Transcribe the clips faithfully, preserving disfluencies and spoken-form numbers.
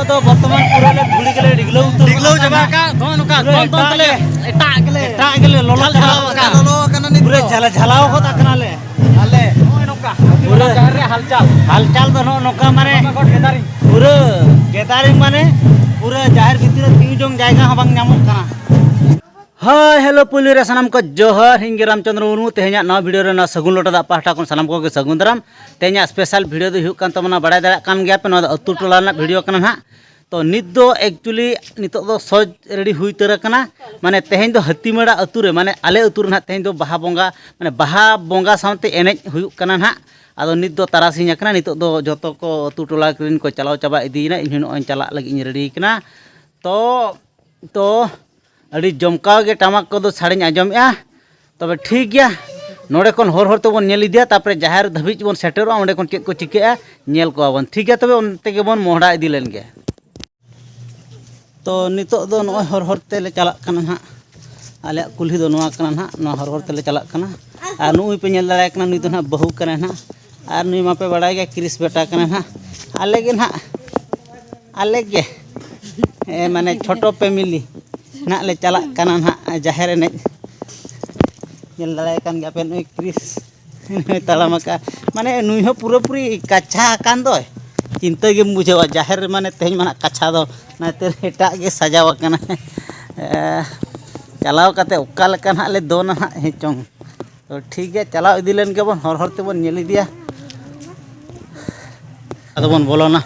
ᱫᱚ ᱵᱚᱨᱛᱚᱢᱟᱱ ᱯᱩᱨᱟᱹ ᱞᱮ ᱫᱷᱩᱲᱤ ᱜᱮᱞᱮ ᱰᱤᱜᱞᱟᱹᱣ ᱩᱛᱟᱹᱨ ᱰᱤᱜᱞᱟᱹᱣ ᱪᱟᱵᱟ ᱟᱠᱟᱱᱟ᱾ ᱟᱠᱟᱫ, ᱱᱚᱜᱼᱚ ᱱᱚᱝᱠᱟ ᱯᱩᱨᱟᱹ ᱫᱚᱱ ᱫᱚᱱ ᱮᱴᱟᱜ ᱛᱮᱞᱮ ᱜᱮ, ᱮᱴᱟᱜ ᱜᱮᱞᱮ ᱮᱴᱟᱜ ᱜᱮᱞᱮ ᱞᱚᱞᱚ ᱡᱷᱟᱞ ᱪᱟᱵᱟ ᱡᱷᱟᱞᱟᱣ ᱟᱠᱟᱱᱟ᱾ ᱟᱠᱟᱱᱟ᱾ ᱞᱚᱞᱚ ᱟᱠᱟᱱᱟ ᱱᱤᱛ ᱯᱩᱨᱟᱹ ᱫᱚ᱾ ᱡᱷᱟᱞᱟ ᱡᱷᱟᱞᱟᱣ ᱜᱚᱫ ᱟᱠᱟᱱᱟᱞᱮ ᱟᱞᱮ᱾ ᱱᱚᱜᱼᱚᱭ ᱱᱚᱝᱠᱟ ᱯᱩᱨᱟᱹ ᱡᱟᱦᱮᱨ ᱨᱮᱭᱟᱜ ᱦᱟᱞᱪᱟᱞ᱾ ᱦᱟᱞᱪᱟᱞ ᱫᱚ ᱱᱚᱜᱼᱚ ᱱᱚᱝᱠᱟ, ᱢᱟᱱᱮ ᱜᱚᱴᱟ ᱜᱚᱴ ᱜᱮᱫᱟᱨᱤᱝ᱾ ᱯᱩᱨᱟᱹ ᱜᱮᱫᱟᱨᱤᱝ, ᱢᱟᱱᱮ ᱯᱩᱨᱟᱹ ᱡᱟᱦᱮᱨ ᱵᱷᱤᱛᱤᱨ ᱨᱮ ᱛᱤᱸᱜᱩ ᱡᱚᱝ ᱡᱟᱭᱜᱟ ᱦᱚᱸ ᱵᱟᱝ ᱧᱟᱢᱚᱜ ᱠᱟᱱᱟ᱾ ᱦᱳᱭ, ᱦᱮᱞᱳ, ᱯᱩᱭᱞᱩ ᱨᱮ ᱥᱟᱱᱟᱢ ᱠᱚ ᱡᱚᱦᱟᱨ, ᱤᱧ ᱜᱮ ᱨᱟᱢᱪᱚᱸᱫᱽᱨᱚ ᱢᱩᱨᱢᱩ᱾ ᱛᱮᱦᱮᱧᱟᱜ ᱱᱚᱣᱟ ᱵᱷᱤᱰᱤᱭᱳ ᱨᱮ ᱱᱚᱣᱟ ᱥᱟᱹᱜᱩᱱ ᱞᱚᱴᱟ ᱫᱟᱜ ᱯᱟᱦᱴᱟ ᱠᱷᱚᱱ ᱥᱟᱱᱟᱢ ᱠᱚᱜᱮ ᱥᱟᱹᱜᱩᱱ ᱫᱟᱨᱟᱢ᱾ ᱛᱮᱦᱮᱧᱟᱜ ᱥᱯᱮᱥᱟᱞ ᱵᱷᱤᱰᱤᱭᱳ ᱫᱚ ᱦᱩᱭᱩᱜ ᱠᱟᱱ ᱛᱟᱵᱚᱱᱟ, ᱵᱟᱲᱟᱭ ᱫᱟᱲᱮᱭᱟᱜ ᱠᱟᱱ ᱜᱮᱭᱟ ᱯᱮ, ᱱᱚᱣᱟ ᱫᱚ ᱟᱹᱛᱩ ᱴᱚᱞᱟ ᱨᱮᱱᱟᱜ ᱵᱷᱤᱰᱤᱭᱳ ᱠᱟᱱᱟ ᱱᱟᱦᱟᱜ᱾ ᱛᱚ ᱱᱤᱛ ᱫᱚ ᱮᱠᱪᱩᱭᱮᱞᱤ ᱱᱤᱛᱚᱜ ᱫᱚ ᱥᱚᱡᱽ ᱨᱮᱰᱤ ᱦᱩᱭ ᱩᱛᱟᱹᱨ ᱟᱠᱟᱱᱟ᱾ ᱢᱟᱱᱮ ᱛᱮᱦᱮᱧ ᱫᱚ ᱦᱟᱹᱛᱤᱢᱟᱹᱲᱟ ᱟᱹᱛᱩ ᱨᱮ, ᱢᱟᱱᱮ ᱟᱞᱮ ᱟᱹᱛᱩ ᱨᱮ ᱱᱟᱦᱟᱜ ᱛᱮᱦᱮᱧ ᱫᱚ ᱵᱟᱦᱟ ᱵᱚᱸᱜᱟ, ᱢᱟᱱᱮ ᱵᱟᱦᱟ ᱵᱚᱸᱜᱟ ᱥᱟᱶᱛᱮ ᱮᱱᱮᱡ ᱦᱩᱭᱩᱜ ᱠᱟᱱᱟ ᱱᱟᱦᱟᱜ᱾ ᱟᱫᱚ ᱱᱤᱛ ᱫᱚ ᱛᱟᱨᱟᱥᱤᱧ ᱟᱠᱟᱱᱟ, ᱱᱤᱛᱚᱜ ᱫᱚ ᱡᱚᱛᱚ ᱠᱚ ᱟᱹᱛᱩ ᱴᱚᱞᱟ ᱨᱮᱱ ᱠᱚ ᱪᱟᱞᱟᱣ ᱪᱟᱵᱟ ᱤᱫᱤᱭᱮᱱᱟ, ᱤᱧ ᱦᱚᱸ ᱱᱚᱜᱼᱚᱭ ᱪᱟᱞᱟᱜ ᱞᱟᱹᱜᱤᱫ ᱤᱧ ᱨᱮᱰᱤ ᱠᱟᱱᱟ᱾ ᱛᱚ ᱛᱚ ᱟᱹᱰᱤ ᱡᱚᱢᱠᱟᱣ ᱜᱮ ᱴᱟᱢᱟᱠ ᱠᱚᱫᱚ ᱥᱟᱰᱮᱧ ᱟᱸᱡᱚᱢᱮᱜᱼᱟ᱾ ᱛᱚᱵᱮ ᱴᱷᱤᱠ ᱜᱮᱭᱟ, ᱱᱚᱰᱮ ᱠᱷᱚᱱ ᱦᱚᱨ ᱦᱚᱨ ᱛᱮᱵᱚᱱ ᱧᱮᱞ ᱤᱫᱤᱭᱟ, ᱛᱟᱨᱯᱚᱨᱮ ᱡᱟᱦᱮᱨ ᱫᱷᱟᱹᱵᱤᱡ ᱵᱚᱱ ᱥᱮᱴᱮᱨᱚᱜᱼᱟ, ᱚᱸᱰᱮ ᱠᱷᱚᱱ ᱪᱮᱫ ᱠᱚ ᱪᱤᱠᱟᱹᱜᱼᱟ ᱧᱮᱞ ᱠᱚᱣᱟ ᱵᱚᱱ᱾ ᱴᱷᱤᱠ ᱜᱮᱭᱟ, ᱛᱚᱵᱮ ᱚᱱᱛᱮ ᱜᱮᱵᱚᱱ ᱢᱚᱦᱰᱟ ᱤᱫᱤ ᱞᱮᱱ ᱜᱮ᱾ ᱛᱚ ᱱᱤᱛᱚᱜ ᱫᱚ ᱱᱚᱜᱼᱚᱭ ᱦᱚᱨ ᱦᱚᱨ ᱛᱮᱞᱮ ᱪᱟᱞᱟᱜ ᱠᱟᱱᱟ ᱱᱟᱦᱟᱜ᱾ ᱟᱞᱮᱭᱟᱜ ᱠᱩᱞᱦᱤ ᱫᱚ ᱱᱚᱣᱟ ᱠᱟᱱᱟ ᱱᱟᱦᱟᱜ, ᱱᱚᱣᱟ ᱦᱚᱨ ᱦᱚᱨ ᱛᱮᱞᱮ ᱪᱟᱞᱟᱜ ᱠᱟᱱᱟ᱾ ᱟᱨ ᱱᱩᱜᱼᱩᱭ ᱯᱮ ᱧᱮᱞ ᱫᱟᱲᱮᱭᱟᱭ ᱠᱟᱱᱟ, ᱱᱩᱭ ᱫᱚ ᱱᱟᱦᱟᱜ ᱵᱟᱹᱦᱩ ᱠᱟᱱᱟᱭ ᱱᱟᱦᱟᱜ᱾ ᱟᱨ ᱱᱩᱭ ᱢᱟᱯᱮ ᱵᱟᱲᱟᱭ ᱜᱮᱭᱟ, ᱠᱨᱤᱥ ᱵᱮᱴᱟ ᱠᱟᱱᱟᱭ ᱱᱟᱦᱟᱜ᱾ ᱟᱞᱮ ᱜᱮ ᱱᱟᱦᱟᱜ ᱟᱞᱮ ᱜᱮ, ᱮ, ᱢᱟᱱᱮ ᱪᱷᱳᱴᱳ ᱯᱷᱮᱢᱮᱞᱤ ᱱᱟᱜ ᱞᱮ ᱪᱟᱞᱟᱜ ᱠᱟᱱᱟ ᱱᱟᱜ ᱡᱟᱦᱮᱨ ᱮᱱᱮᱡ᱾ ᱧᱮᱞ ᱫᱟᱲᱮᱭᱟᱭ ᱠᱟᱱ ᱜᱮᱭᱟ ᱯᱮ, ᱱᱩᱭ ᱠᱨᱤᱥ ᱱᱩᱭ ᱛᱟᱲᱟᱢ ᱟᱠᱟᱫ, ᱢᱟᱱᱮ ᱱᱩᱭ ᱦᱚᱸ ᱯᱩᱨᱟᱹᱯᱩᱨᱤ ᱠᱟᱪᱷᱟ ᱟᱠᱟᱱ ᱫᱚᱭ, ᱪᱤᱱᱛᱟᱹ ᱜᱮᱢ ᱵᱩᱡᱷᱟᱹᱣᱟ᱾ ᱡᱟᱦᱮᱨ ᱨᱮ ᱢᱟᱱᱮ ᱛᱮᱦᱮᱧ ᱢᱟ ᱱᱟᱜ ᱠᱟᱪᱷᱟ ᱫᱚ, ᱚᱱᱟᱛᱮ ᱮᱴᱟᱜ ᱜᱮ ᱥᱟᱡᱟᱣ ᱟᱠᱟᱱᱟ᱾ ᱮ, ᱪᱟᱞᱟᱣ ᱠᱟᱛᱮ ᱚᱠᱟ ᱞᱮᱠᱟ ᱱᱟᱜ ᱞᱮ ᱫᱚᱱᱟ ᱱᱟᱜ ᱦᱮᱸ ᱪᱚᱝ᱾ ᱛᱚ ᱴᱷᱤᱠ ᱜᱮᱭᱟ, ᱪᱟᱞᱟᱣ ᱤᱫᱤ ᱞᱮᱱ ᱜᱮᱵᱚᱱ, ᱦᱚᱨ ᱦᱚᱨ ᱛᱮᱵᱚᱱ ᱧᱮᱞ ᱤᱫᱤᱭᱟ᱾ ᱟᱫᱚ ᱵᱚᱱ ᱵᱚᱞᱚᱱᱟ᱾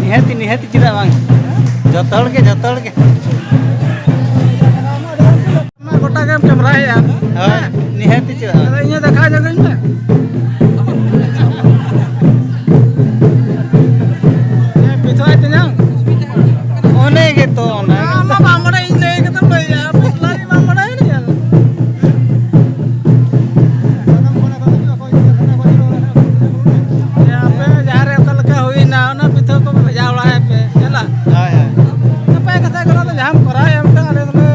ᱱᱤᱦᱟᱹᱛᱤ, ᱱᱤᱦᱟᱹᱛᱤ, ᱪᱮᱫᱟᱜ ᱵᱟᱝ? ᱡᱚᱛᱚ ᱦᱚᱲ ᱜᱮ, ᱡᱚᱛᱚ ᱦᱚᱲ ᱜᱮ᱾ ᱜᱮᱢ ᱠᱮᱢᱨᱟᱭᱮᱫᱼᱟ᱾ ᱦᱳᱭ, ᱱᱤᱦᱟᱹᱛᱤ ᱪᱮᱫᱟᱜ ᱵᱟᱝ? ᱟᱫᱚ ᱤᱧ ᱦᱚᱸ ᱫᱮᱠᱷᱟᱣ ᱧᱚᱜᱟᱹᱧ ᱢᱮ᱾ ᱦᱮᱸ, ᱯᱤᱛᱷᱚᱭ ᱛᱤᱧᱟᱹ᱾ ᱚᱱᱮ ᱜᱮᱛᱚ, ᱚᱱᱟ ᱟᱢ ᱢᱟ ᱵᱟᱢ ᱵᱟᱲᱟᱭ, ᱤᱧ ᱞᱟᱹᱭ ᱠᱟᱛᱮᱢ ᱞᱟᱹᱭᱮᱫᱼᱟ᱾ ᱯᱟᱛᱞᱟ ᱜᱮ ᱵᱟᱢ ᱵᱟᱲᱟᱭ ᱞᱟᱹᱭᱟ᱾ ᱟᱯᱮ ᱡᱟᱦᱟᱸ ᱨᱮ ᱚᱠᱟ ᱞᱮᱠᱟ ᱦᱩᱭᱱᱟ, ᱚᱱᱟ ᱯᱤᱛᱷᱟᱹ ᱠᱚ ᱵᱷᱮᱡᱟ ᱵᱟᱲᱟᱭᱟ ᱯᱮ, ᱦᱮᱸ ᱞᱟ? ᱦᱳᱭ, ᱦᱳᱭ᱾ ᱱᱟᱯᱟᱭ ᱠᱟᱛᱷᱟ ᱠᱟᱱᱟ, ᱟᱫᱚ ᱡᱟᱦᱟᱸᱢ ᱠᱚᱨᱟᱣᱮᱫᱼᱟ, ᱚᱱᱠᱟ ᱟᱞᱮ ᱫᱚᱞᱮ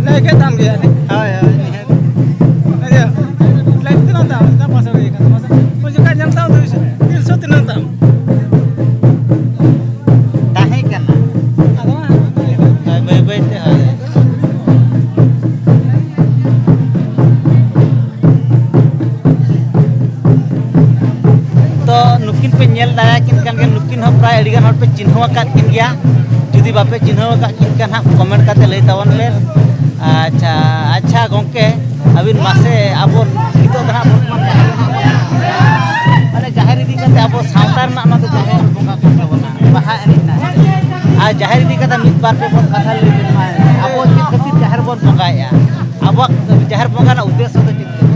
ᱞᱟᱹᱭ ᱠᱮᱫ ᱛᱟᱢ ᱜᱮᱭᱟ᱾ ᱦᱳᱭ, ᱦᱳᱭ, ᱱᱤᱦᱟᱹᱛ᱾ ᱤᱭᱟᱹ, ᱞᱟᱹᱭ ᱛᱤᱱᱟᱹᱜ ᱛᱟᱢ? ᱪᱮᱫᱟᱜ ᱯᱟᱸᱪᱥᱚ ᱜᱮ ᱠᱟᱱ ᱛᱟᱢᱟ ᱥᱮ? ᱩᱱ ᱡᱚᱠᱷᱟᱡ ᱧᱮᱞ ᱛᱟᱢ ᱫᱩᱭᱥᱚ, ᱛᱤᱱᱥᱚ ᱛᱤᱱᱟᱹᱜ ᱛᱟᱢ? ᱛᱟᱦᱮᱸ ᱠᱟᱱᱟ᱾ ᱟᱫᱚ ᱵᱟᱝ, ᱦᱳᱭ, ᱵᱟᱹᱭ ᱵᱟᱹᱭ ᱛᱮ, ᱦᱳᱭ᱾ ᱛᱚ, ᱱᱩᱠᱤᱱ ᱯᱮ ᱧᱮᱞ ᱫᱟᱲᱮᱭᱟᱠᱤᱱ ᱠᱟᱱ ᱜᱮᱭᱟ, ᱱᱩᱠᱤᱱ ᱦᱚᱸ ᱯᱨᱟᱭ ᱟᱹᱰᱤ ᱜᱟᱱ ᱦᱚᱲ ᱯᱮ ᱪᱤᱱᱦᱟᱹᱣ ᱟᱠᱟᱫ ᱠᱤᱱ ᱜᱮᱭᱟ᱾ ᱡᱩᱫᱤ ᱵᱟᱯᱮ ᱪᱤᱱᱦᱟᱹᱣ ᱟᱠᱟᱫ ᱠᱤᱱ ᱠᱷᱟᱱ ᱦᱟᱸᱜ, comment ᱠᱟᱛᱮ ᱞᱟᱹᱭ ᱛᱟᱵᱚᱱ ᱯᱮ᱾ ᱟᱪᱪᱷᱟ, ᱟᱪᱪᱷᱟ ᱜᱚᱢᱠᱮ, ᱟᱹᱵᱤᱱ ᱢᱟᱥᱮ ᱟᱵᱚ ᱱᱤᱛᱚᱜ ᱫᱚ ᱦᱟᱸᱜ ᱵᱚᱨᱛᱚᱢᱟᱱ ᱢᱟᱱᱮ ᱡᱟᱦᱮᱨ ᱤᱫᱤ ᱠᱟᱛᱮ ᱟᱵᱚ ᱥᱟᱶᱛᱟ ᱨᱮᱱᱟᱜ ᱚᱱᱟ ᱫᱚ ᱡᱟᱦᱮᱨ ᱵᱚᱸᱜᱟ ᱠᱟᱱ ᱛᱟᱵᱚᱱᱟ, ᱵᱟᱦᱟ ᱮᱱᱮᱡ ᱨᱮᱱᱟᱜ᱾ ᱟᱨ ᱡᱟᱦᱮᱨ ᱤᱫᱤ ᱠᱟᱛᱮ ᱢᱤᱫ ᱵᱟᱨ ᱯᱮ ᱯᱩᱱ ᱠᱟᱛᱷᱟ ᱞᱟᱹᱭ ᱵᱤᱱ ᱢᱟ, ᱟᱵᱚ ᱪᱮᱫ ᱠᱷᱟᱹᱛᱤᱨ ᱡᱟᱦᱮᱨ ᱵᱚᱱ ᱵᱚᱸᱜᱟᱭᱮᱫᱼᱟ? ᱟᱵᱚᱣᱟᱜ ᱡᱟᱦᱮᱨ ᱵᱚᱸᱜᱟ ᱨᱮᱱᱟᱜ ᱩᱫᱽᱫᱮᱥᱥᱚ ᱫᱚ ᱪᱮᱫ ᱠᱟᱱᱟ?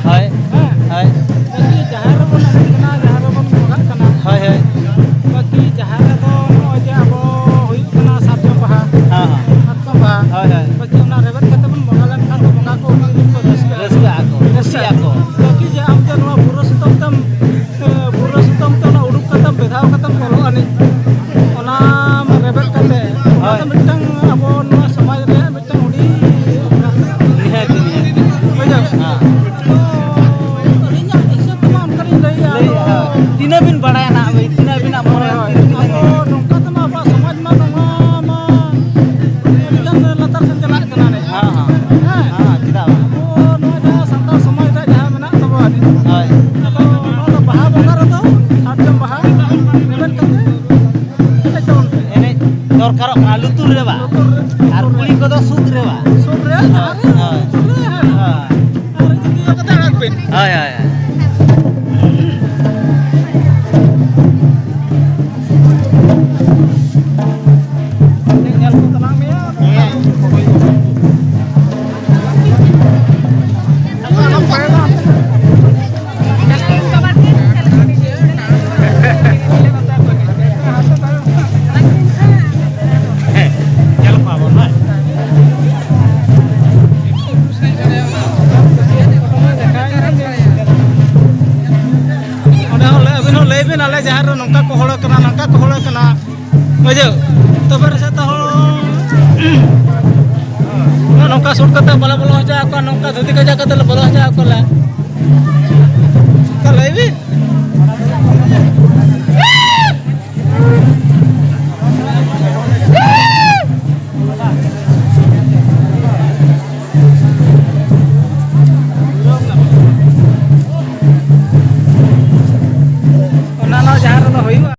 ᱦᱳᱭ, ᱦᱮᱸ᱾ ᱦᱳᱭ᱾ ᱵᱟᱹᱠᱤ ᱡᱟᱦᱮᱨ ᱨᱮᱵᱚᱱ ᱮᱱᱮᱡ ᱠᱟᱱᱟ, ᱡᱟᱦᱮᱨ ᱨᱮᱵᱚᱱ ᱵᱚᱸᱜᱟᱜ ᱠᱟᱱᱟ᱾ ᱦᱳᱭ, ᱦᱳᱭ᱾ ᱵᱟᱹᱠᱤ ᱡᱟᱦᱮᱨ ᱨᱮᱫᱚ ᱱᱚᱜᱼᱚᱭ ᱡᱮ ᱟᱵᱚ ᱦᱩᱭᱩᱜ ᱠᱟᱱᱟ ᱥᱟᱨᱡᱚᱢ ᱵᱟᱦᱟ, ᱦᱮᱸ, ᱦᱮᱸ᱾ ᱢᱟᱛᱠᱚᱢ ᱵᱟᱦᱟ᱾ ᱦᱳᱭ, ᱦᱳᱭ᱾ ᱵᱟᱹᱠᱤ ᱚᱱᱟ ᱨᱮᱵᱮᱫ ᱠᱟᱛᱮ ᱵᱚᱱ ᱵᱚᱸᱜᱟ ᱞᱮᱱᱠᱷᱟᱱ ᱫᱚ ᱵᱚᱸᱜᱟ ᱠᱚ ᱟᱹᱰᱤ ᱡᱳᱨ ᱠᱚ ᱨᱟᱹᱥᱠᱟᱹᱜᱼᱟ᱾ ᱨᱟᱹᱥᱠᱟᱹᱜ ᱟᱠᱚ, ᱠᱩᱥᱤᱜ ᱟᱠᱚ᱾ ᱵᱟᱹᱠᱤ ᱡᱮ ᱟᱢ ᱡᱮ ᱱᱚᱣᱟ ᱵᱩᱨᱟᱹ ᱥᱩᱛᱟᱹᱢ ᱛᱮᱢ, ᱮ, ᱵᱩᱨᱟᱹ ᱥᱩᱛᱟᱹᱢ ᱛᱮ ᱚᱱᱟ ᱩᱰᱩᱠ ᱠᱟᱛᱮᱢ ᱵᱮᱫᱷᱟᱣ ᱠᱟᱛᱮᱢ ᱵᱚᱞᱚᱜ ᱟᱹᱱᱤᱡ, ᱚᱱᱟ ᱨᱮᱵᱮᱫ ᱠᱟᱛᱮ, ᱚᱱᱟ ᱫᱚ ᱦᱳᱭ᱾ ᱢᱤᱫᱴᱟᱝ ᱟᱵᱚ ᱱᱚᱣᱟ ᱥᱚᱢᱟᱡᱽ ᱨᱮᱭᱟᱜ ᱢᱤᱫᱴᱟᱝ ᱟᱹᱰᱤ ᱱᱤᱦᱟᱹᱛ, ᱱᱤᱦᱟᱹᱛ᱾ ᱵᱩᱡᱷᱟᱹᱣ? ᱦᱮᱸ᱾ ᱟᱫᱚ ᱟᱹᱞᱤᱧᱟᱜ ᱦᱤᱥᱟᱹᱵ ᱛᱮᱢᱟ ᱚᱱᱠᱟᱞᱤᱧ ᱞᱟᱹᱭᱮᱜᱼᱟ, ᱞᱟᱹᱭᱮᱜᱼᱟ᱾ ᱟᱫᱚ ᱛᱤᱱᱟᱹᱜ ᱵᱤᱱ ᱵᱟᱲᱟᱭᱟ ᱱᱟᱦᱟᱜ, ᱛᱤᱱᱟᱹᱜ ᱟᱹᱵᱤᱱᱟᱜ ᱢᱚᱱᱮ ᱦᱳᱭ, ᱦᱳᱭ᱾ ᱛᱤᱱᱟᱹᱜ ᱵᱤᱱ ᱟᱫᱚ ᱟᱸᱡᱚᱢᱟ? ᱱᱚᱝᱠᱟ ᱛᱮᱢᱟ ᱟᱵᱚᱣᱟᱜ ᱥᱚᱢᱟᱡᱽ ᱢᱟ ᱱᱚᱣᱟ ᱢᱟ ᱟᱹᱰᱤᱜᱟᱱ ᱞᱟᱛᱟᱨ ᱥᱮᱫ ᱪᱟᱞᱟᱜ ᱠᱟᱱᱟ ᱱᱤᱡ᱾ ᱦᱮᱸ, ᱦᱮᱸ᱾ ᱦᱮᱸ? ᱦᱮᱸ, ᱪᱮᱫᱟᱜ ᱵᱟᱝ? ᱟᱵᱚ ᱱᱚᱣᱟ ᱡᱟᱦᱟᱸ ᱥᱟᱱᱛᱟᱲ ᱥᱚᱢᱟᱡᱽ ᱨᱮᱭᱟᱜ ᱡᱟᱦᱟᱸ ᱢᱮᱱᱟᱜ ᱛᱟᱵᱚᱣᱟ ᱱᱤᱡ᱾ ᱦᱳᱭ᱾ ᱟᱫᱚ ᱱᱚᱣᱟ ᱫᱚ ᱵᱟᱦᱟ ᱵᱚᱸᱜᱟ ᱨᱮᱫᱚ ᱥᱟᱨᱡᱚᱢ ᱵᱟᱦᱟ ᱨᱮᱵᱮᱫ ᱠᱟᱛᱮ ᱠᱟᱱᱟ, ᱱᱚᱝᱠᱟ ᱠᱚ ᱦᱚᱲ ᱠᱟᱱᱟ, ᱵᱩᱡᱷᱟᱹᱣ? ᱛᱚᱵᱮ ᱨᱮ ᱥᱮ ᱛᱚ ᱦᱚᱲ ᱱᱚᱝᱠᱟ ᱥᱩᱴ ᱠᱟᱛᱮ ᱵᱟᱞᱮ ᱵᱚᱞᱚ ᱦᱚᱪᱚ ᱟᱠᱚᱣᱟ, ᱱᱚᱝᱠᱟ ᱫᱷᱩᱛᱤ ᱠᱟᱡᱟᱠ ᱠᱟᱛᱮ ᱞᱮ ᱵᱚᱞᱚ ᱦᱚᱪᱚ ᱟᱠᱚᱣᱟ ᱞᱮ᱾ ᱛᱚ ᱞᱟᱹᱭ ᱵᱤᱱ᱾ ᱚᱱᱟ ᱱᱚᱣᱟ ᱡᱟᱦᱟᱸ ᱨᱮᱫᱚ ᱦᱩᱭᱩᱜᱼᱟ᱾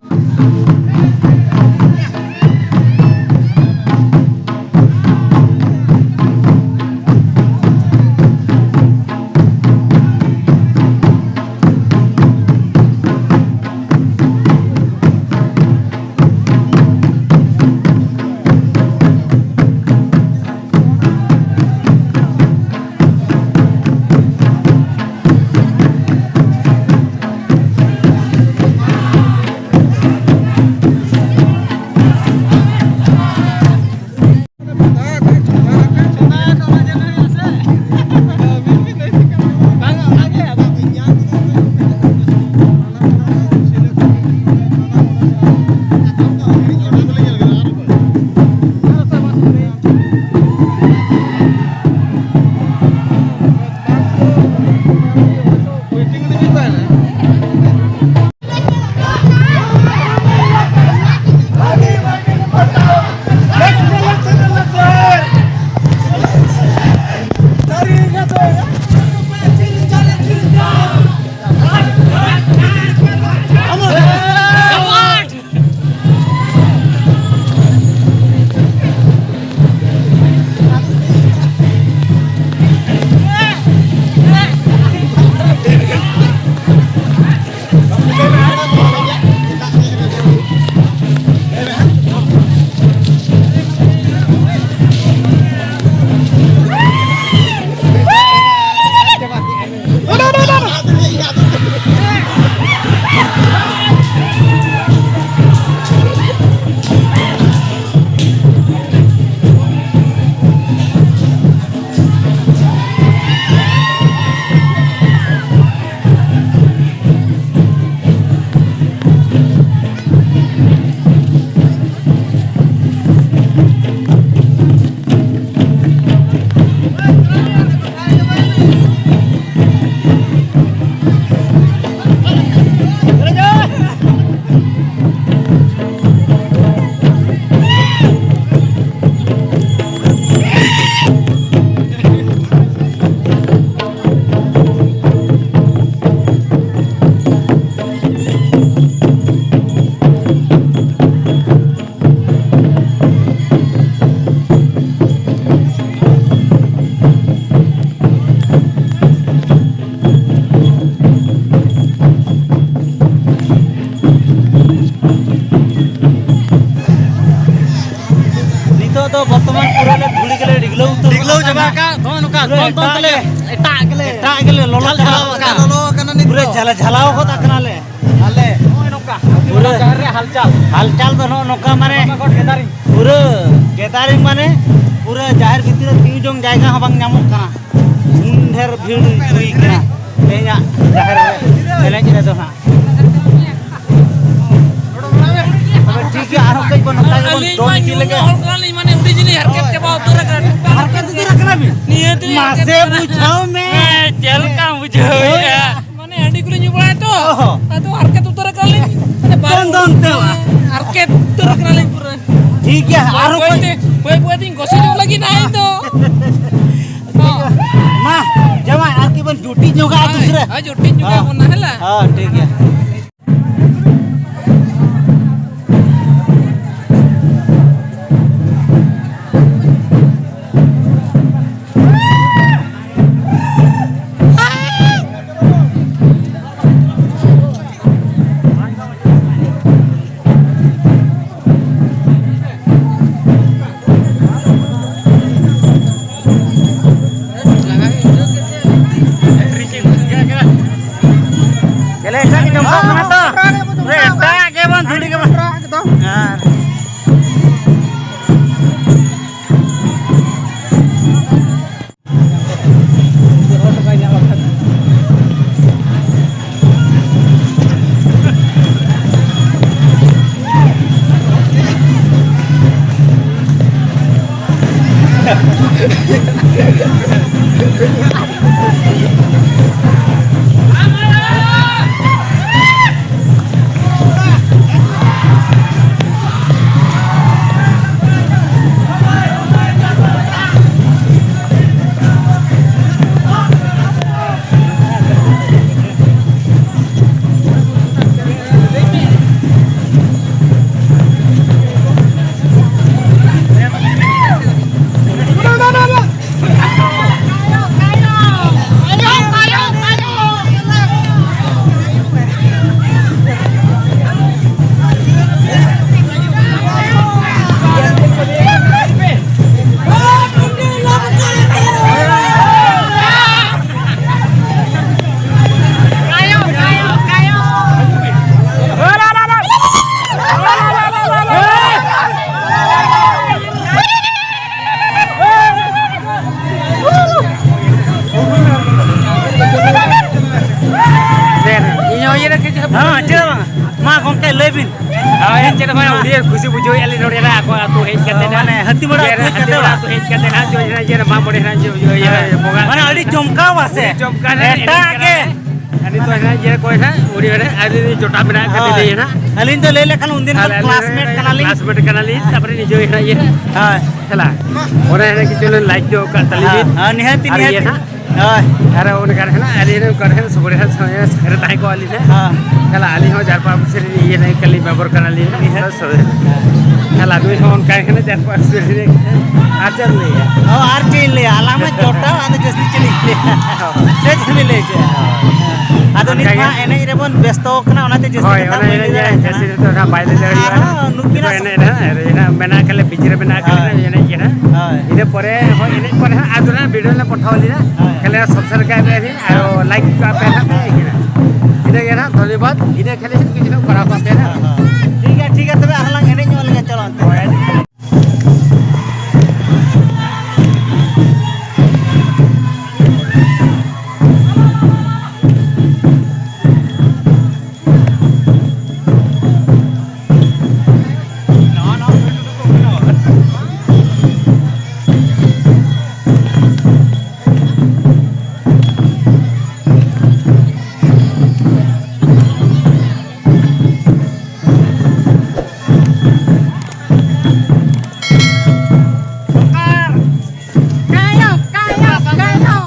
ᱪᱟᱵᱟ ᱟᱠᱟᱫ, ᱱᱚᱜᱼᱚᱭ ᱱᱚᱝᱠᱟ ᱯᱩᱨᱟᱹ ᱫᱚᱱ ᱫᱚᱱ ᱮᱴᱟᱜ ᱛᱮᱞᱮ ᱜᱮ, ᱮᱴᱟᱜ ᱜᱮᱞᱮ, ᱮᱴᱟᱜ ᱜᱮᱞᱮ ᱞᱚᱞᱚ ᱪᱟᱵᱟ ᱟᱠᱟᱱᱟ᱾ ᱞᱚᱞᱚ ᱟᱠᱟᱱᱟ ᱱᱤᱛ ᱯᱩᱨᱟᱹ ᱫᱚ᱾ ᱡᱷᱟᱞᱟ, ᱡᱷᱟᱞᱟᱣ ᱜᱚᱫ ᱟᱠᱟᱱᱟᱞᱮ᱾ ᱟᱞᱮ ᱱᱚᱜᱼᱚᱭ ᱱᱚᱝᱠᱟ ᱯᱩᱨᱟᱹ ᱡᱟᱦᱮᱨ ᱨᱮᱭᱟᱜ ᱦᱟᱞᱪᱟᱞ᱾ ᱦᱟᱞᱪᱟᱞ ᱫᱚ ᱱᱚᱜᱼᱚ ᱱᱚᱝᱠᱟ, ᱢᱟᱱᱮ ᱵᱟᱵᱟᱜᱚᱲ ᱜᱮᱫᱟᱨᱤᱝ᱾ ᱯᱩᱨᱟᱹ ᱜᱮᱫᱟᱨᱤᱝ, ᱢᱟᱱᱮ ᱯᱩᱨᱟᱹ ᱡᱟᱦᱮᱨ ᱵᱷᱤᱛᱤᱨ ᱨᱮ ᱛᱤᱸᱜᱩ ᱡᱚᱝ ᱡᱟᱭᱜᱟ ᱦᱚᱸ ᱵᱟᱝ ᱧᱟᱢᱚᱜ ᱠᱟᱱᱟ᱾ ᱩᱱ ᱰᱷᱮᱨ ᱵᱷᱤᱲ ᱦᱩᱭ ᱠᱟᱱᱟ ᱛᱮᱦᱮᱧᱟᱜ ᱡᱟᱦᱮᱨ ᱮᱱᱮᱡ ᱨᱮᱫᱚ ᱦᱟᱸᱜ᱾ ᱛᱚᱵᱮ ᱴᱷᱤᱠ ᱜᱮᱭᱟ, ᱟᱨᱦᱚᱸ ᱠᱟᱹᱡ ᱵᱚᱱ ᱱᱚᱝᱠᱟ ᱜᱮᱵᱚᱱ ᱟᱹᱞᱤᱧ ᱫᱚᱱ ᱢᱟ ᱤᱫᱤ ᱧᱩ ᱞᱮᱜᱮ᱾ ᱦᱚᱲ ᱠᱟᱱᱟᱞᱤᱧ, ᱢᱟᱱᱮ ᱦᱩᱰᱤᱧ ᱡᱤᱱᱤᱥ ᱦᱟᱨᱠᱮᱛ ᱪᱟᱵᱟ ᱩᱛᱟᱹᱨ ᱟᱠᱟᱱᱟ᱾ ᱦᱟᱨᱠᱮᱛ ᱩᱛᱟᱹᱨ ᱟᱠᱟᱱᱟ ᱵᱤᱱ? ᱱᱤᱭᱟᱹ ᱛᱮᱞᱤᱧ ᱢᱟᱥᱮ ᱦᱟᱨᱠᱮᱛ ᱠᱟᱱᱟ᱾ ᱵᱩᱡᱷᱟᱹᱣ ᱢᱮ᱾ ᱦᱮᱸ, ᱪᱮᱫ ᱞᱮᱠᱟᱢ ᱵᱩᱡᱷᱟᱹᱣᱮᱫᱼᱟ? ᱢᱟᱱᱮ ᱦᱟᱺᱰᱤ ᱠᱚᱞᱤᱧ ᱧᱩ ᱵᱟᱲᱟᱭᱟ ᱛᱚ, ᱚᱦᱚ᱾ ᱟᱫᱚ ᱦᱟᱨᱠᱮᱛ ᱩᱛᱟᱹᱨ ᱟᱠᱟᱱᱟᱞᱤᱧ᱾ ᱢᱟᱱᱮ ᱵᱟᱨᱚ ᱫᱚᱱ ᱫᱚᱱ ᱛᱮ ᱵᱟᱝ᱾ ᱦᱟᱨᱠᱮᱛ ᱩᱛᱟᱹᱨ ᱟᱠᱟᱱᱟᱞᱤᱧ ᱯᱩᱨᱟᱹ᱾ ᱴᱷᱤᱠ ᱜᱮᱭᱟ, ᱟᱨᱦᱚᱸ ᱵᱟᱹᱭ ᱠᱟᱹᱡ ᱛᱮ, ᱵᱟᱹᱭ ᱵᱟᱹᱭ ᱛᱤᱧ ᱜᱚᱥᱮ ᱧᱚᱜ ᱞᱟᱹᱜᱤᱫ ᱱᱟᱦᱟᱜ ᱤᱧ ᱫᱚ᱾ ᱦᱚᱸ᱾ ᱢᱟ, ᱡᱟᱶᱟᱭ, ᱟᱨ ᱠᱤ ᱵᱚᱱ ᱡᱩᱴᱤᱡ ᱧᱚᱜᱟᱜᱼᱟ ᱦᱳᱭ, ᱫᱩᱥᱨᱟᱹ᱾ ᱦᱳᱭ, ᱡᱩᱴᱤᱡ ᱧᱚᱜᱟᱜ ᱦᱚᱸ᱾ ᱵᱚᱱ ᱱᱟᱦᱮᱞᱟ᱾ ᱦᱚᱸ, ᱴᱷᱤᱠ ᱜᱮᱭᱟ᱾ ᱪᱮᱞᱮ ᱮᱴᱟᱜ ᱜᱮ ᱡᱚᱢ ᱠᱟᱜ ᱠᱟᱱᱟ ᱛᱚ? ᱯᱩᱨᱟᱹ ᱮᱴᱟᱜ ᱜᱮ ᱵᱟᱝ, ᱫᱷᱩᱲᱤ ᱜᱮ ᱵᱟᱝ᱾ ᱟᱨ ᱪᱮᱫ ᱦᱚᱸ ᱵᱟᱝ, ᱟᱹᱰᱤ ᱠᱩᱥᱤ ᱵᱩᱡᱷᱟᱹᱣᱮᱫᱼᱟ ᱞᱤᱧ ᱱᱚᱰᱮ ᱱᱟᱜ ᱟᱠᱚ ᱟᱹᱛᱩ ᱦᱮᱡ ᱠᱟᱛᱮ ᱱᱟᱜ᱾ ᱢᱟᱱᱮ ᱦᱟᱹᱛᱤ ᱵᱟᱲᱟ ᱤᱭᱟᱹ ᱟᱹᱛᱩ ᱨᱮ ᱦᱮᱡ ᱦᱟᱹᱛᱤ ᱠᱟᱛᱮ ᱵᱟᱲᱟ ᱵᱟᱝ? ᱟᱹᱛᱩ ᱦᱮᱡ ᱠᱟᱛᱮ ᱱᱟᱜ, ᱡᱚᱭ ᱱᱟᱜ ᱤᱭᱟᱹ ᱨᱮ ᱢᱟᱜ ᱢᱚᱬᱮ ᱱᱟᱜ, ᱡᱚᱭ, ᱡᱚᱭ ᱦᱳᱭ, ᱱᱟᱜ ᱵᱚᱸᱜᱟ᱾ ᱢᱟᱱᱮ ᱟᱹᱰᱤ ᱪᱚᱢᱠᱟᱣ ᱟᱥᱮ? ᱟᱹᱰᱤ ᱪᱚᱢᱠᱟᱣ ᱱᱟᱜ ᱮᱴᱟᱜ ᱮᱱᱮᱡ ᱜᱮ᱾ ᱠᱟᱱᱟ᱾ ᱟᱨ ᱱᱤᱛᱚᱜ ᱱᱟᱜ ᱤᱭᱟᱹ ᱠᱚ ᱱᱟᱜ, ᱩᱱᱤ ᱱᱟᱜ ᱟᱹᱞᱤᱧ ᱞᱤᱧ ᱡᱚᱴᱟᱣ ᱢᱮᱱᱟᱜ ᱟᱠᱟᱫ ᱦᱳᱭ᱾ ᱞᱤᱧᱟ ᱱᱟᱜ᱾ ᱟᱹᱞᱤᱧ ᱫᱚ ᱞᱟᱹᱭ ᱞᱮᱠᱷᱟᱱ ᱩᱱᱫᱤᱱ ᱟᱨ ᱠᱷᱚᱱ ᱟᱹᱞᱤᱧ classmate ᱠᱟᱱᱟᱞᱤᱧ᱾ Classmate ᱠᱟᱱᱟᱞᱤᱧ, ᱛᱟᱯᱚᱨᱮ ᱱᱤᱡᱮ ᱦᱚᱸ ᱱᱟᱜ ᱤᱭᱟᱹ ᱦᱳᱭ᱾ ᱠᱷᱮᱞᱟ᱾ ᱚᱱᱮ ᱚᱱᱟ ᱠᱤᱪᱷᱩ ᱞᱤᱧ like ᱧᱚᱜ ᱟᱠᱟᱫ ᱛᱟᱹᱞᱤᱧ᱾ ᱦᱮᱸ, ᱦᱮᱸ, ᱱᱤᱦᱟᱹᱛᱤ, ᱟᱨ ᱤᱭᱟᱹ ᱱᱤᱦᱟᱹᱛᱤ᱾ ᱱᱟᱜ᱾ ᱦᱳᱭ᱾ ᱟᱨ ᱚᱱᱠᱟ ᱱᱟᱜ ᱟᱹᱞᱤᱧ ᱨᱮᱱ ᱚᱠᱟ ᱨᱮ ᱥᱚᱜᱲᱮ ᱦᱟᱸᱜ ᱥᱟᱸᱜᱮ ᱥᱟᱸᱜᱮ ᱨᱮ ᱛᱟᱦᱮᱸ ᱠᱚᱜᱼᱟ ᱞᱤᱧ ᱱᱟᱜ᱾ ᱦᱮᱸ᱾ ᱛᱟᱦᱞᱮ ᱟᱹᱞᱤᱧ ᱦᱚᱸ ᱡᱟᱨᱯᱟ ᱚᱯᱷᱤᱥ ᱨᱮ ᱤᱭᱟᱹ ᱱᱟᱜ ᱠᱟᱹᱞᱤᱧ ᱢᱮᱢᱵᱚᱨ ᱠᱟᱱᱟᱞᱤᱧ ᱱᱟᱜ᱾ ᱱᱤᱦᱟᱹᱛ᱾ ᱛᱟᱦᱞᱮ ᱥᱚᱜᱲᱮ᱾ ᱛᱟᱦᱞᱮ ᱟᱹᱵᱤᱱ ᱦᱚᱸ ᱚᱱᱠᱟ ᱜᱮ ᱱᱟᱜ ᱡᱟᱨᱯᱟ ᱚᱯᱷᱤᱥ ᱨᱮ᱾ ᱟᱨ ᱪᱮᱫ ᱮᱢ ᱞᱟᱹᱭᱟ? ᱚ, ᱟᱨ ᱪᱮᱫ ᱤᱧ ᱞᱟᱹᱭᱟ? ᱟᱞᱟᱝ ᱢᱟ ᱡᱚᱴᱟᱣ, ᱟᱫᱚ ᱡᱟᱹᱥᱛᱤ ᱪᱮᱫ ᱤᱧ ᱞᱟᱹᱭᱟ? ᱦᱳᱭ᱾ ᱥᱮ ᱪᱮᱫ ᱵᱤᱱ ᱞᱟᱹᱭ ᱦᱚᱪᱚᱭᱟ? ᱟᱫᱚ ᱱᱤᱛ ᱚᱱᱠᱟ ᱜᱮ᱾ ᱢᱟ ᱮᱱᱮᱡ ᱨᱮᱵᱚᱱ ᱵᱮᱥᱛᱚ ᱠᱟᱱᱟ, ᱚᱱᱟᱛᱮ ᱡᱟᱹᱥᱛᱤ ᱦᱳᱭ, ᱠᱟᱛᱷᱟ ᱚᱱᱟ ᱵᱟᱹᱧ ᱮᱱᱮᱡ ᱞᱟᱹᱭ ᱜᱮ ᱫᱟᱲᱮᱭᱟᱜ ᱠᱟᱱᱟ᱾ ᱡᱟᱹᱥᱛᱤ ᱱᱤᱛᱚᱜ ᱚᱱᱟ ᱵᱟᱭ ᱞᱟᱹᱭ ᱫᱟᱲᱮᱭᱟᱜᱼᱟ᱾ ᱟᱨᱦᱚᱸ ᱱᱩᱠᱤᱱᱟᱜ ᱱᱤᱛᱚᱜ ᱮᱱᱮᱡ ᱨᱮ ᱦᱟᱸᱜ ᱨᱮ ᱦᱟᱸᱜ ᱢᱮᱱᱟᱜ ᱟᱠᱟᱫ ᱞᱮ ᱵᱤᱪ ᱨᱮ ᱢᱮᱱᱟᱜ ᱟᱠᱟᱫ ᱦᱳᱭ᱾ ᱞᱮ ᱮᱱᱮᱡ ᱜᱮ ᱱᱟᱜ᱾ ᱦᱳᱭ᱾ ᱤᱱᱟᱹ ᱯᱚᱨᱮ ᱦᱚᱸ ᱮᱱᱮᱡ ᱯᱚᱨᱮ ᱦᱟᱸᱜ ᱟᱫᱚ ᱱᱟᱜ video ᱞᱮ ᱯᱚᱴᱷᱟᱣ ᱞᱮᱫᱟ᱾ ᱦᱳᱭ᱾ ᱠᱷᱟᱹᱞᱤ subscribe ᱠᱟᱜ ᱯᱮ ᱟᱨ like ᱠᱟᱜ ᱯᱮ ᱦᱟᱸᱜ ᱯᱮ ᱤᱱᱟᱹ ᱜᱮ ᱱᱟᱜ᱾ ᱫᱷᱚᱱᱭᱚᱵᱟᱫᱽ᱾ ᱤᱱᱟᱹ ᱠᱷᱟᱹᱞᱤ ᱦᱟᱸᱜ ᱠᱤᱪᱷᱩ ᱠᱚᱨᱟᱣ ᱠᱟᱜ ᱯᱮ ᱱᱟᱜ᱾